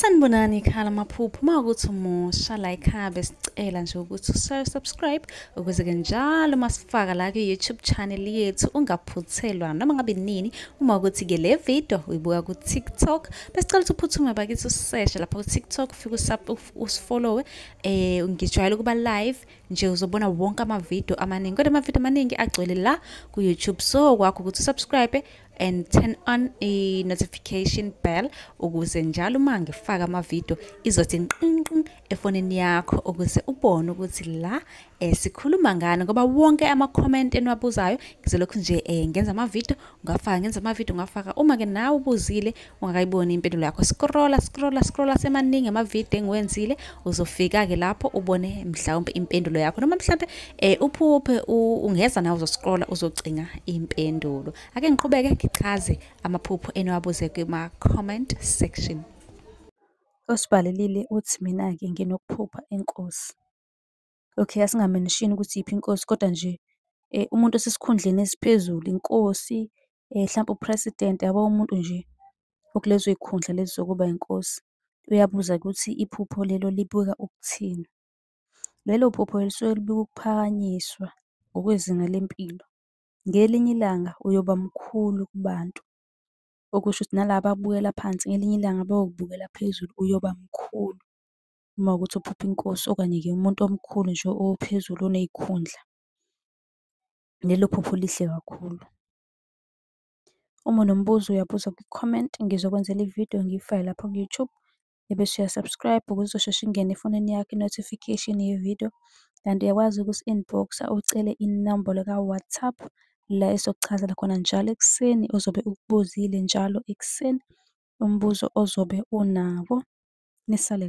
Sanibonani ekhaya lamaphupho. Uma ukuthi umusha la ekhaya besicela nje ukuthi usubscribe ukuze-ke njalo uma sifaka la kwi-YouTube channel yethu ungaphuthelwa noma ngabe nini. Uma ukuthi-ke le video uyibuka ku-TikTok, besicela ukuthi uphuthume bakithi useshe lapha ku-TikTok, ufike usifollowe. Ngijwayele ukuba live nje, uzobona wonke amavidiyo amaningi, kodwa amavidiyo amaningi agcwele la ku-YouTube. So kwakho ukuthi usubscribe and turn on i-notification bell ukuze njalo uma ngifaka amavidiyo izothi nqinqin efonini yakho, ukuze ubone ukuthi la sikhuluma ngani, ngoba wonke ama-comment eniwabuzayo ngizolokhu nje ngenza amavidiyo ngafaka, ngenza amavidiyo ngafaka. Uma-ke nawe ubuzile ungakayiboni impendulo yakho, scrolla scrolla scrolla, semaningi amavidiyo engiwenzile, uzofika-ke lapho ubone mhlawumbe impendulo yakho, noma mhlawumbe uphuphe ungeza nawe uzoscrolla uzocinga impendulo. Ake ngiqhubeke ngichaze amaphupho eniwabuze kuma-comment section. Osibhalelile uthi mina-ke nginokuphupha inkosi. Okay, asingamenshini ukuthi iyiphi inkosi, kodwa nje umuntu osesikhundleni esiphezulu, inkosi, hlampe u-president yabo, umuntu nje okulezo y'khundla lezi zokuba inkosi. Uyabuza ukuthi iphupho lelo libuka ukuthini. Lelo phupho lisuke libika ukuphakanyiswa ngokwezinga lempilo. Ngelinye ilanga uyoba mkhulu kubantu, okusho ukuthi nalaba abakubukela phansi ngelinye ilanga bayokubukela phezulu, uyoba mkhulu. Uma kuwukuthi uphupha inkosi okanye-ke umuntu omkhulu nje ophezulu oney'khundla. Lelo phupho lihle kakhulu. Uma unombuzo uyabuza kwi-comment, ngizokwenzela ividiyo ngiyifake lapha ku-YouTube, ebese uya-subscribe ukuze izosheshe ingene efonini yakho i-notification yevidiyo. Kanti uyakwazi ukusi-inbox-a ucele inombolo ka-WhatsApp, la esizokuchazela khona njalo ekuseni ozobe ukubuzile njalo ekuseni umbuzo ozobe unawo. Nisale.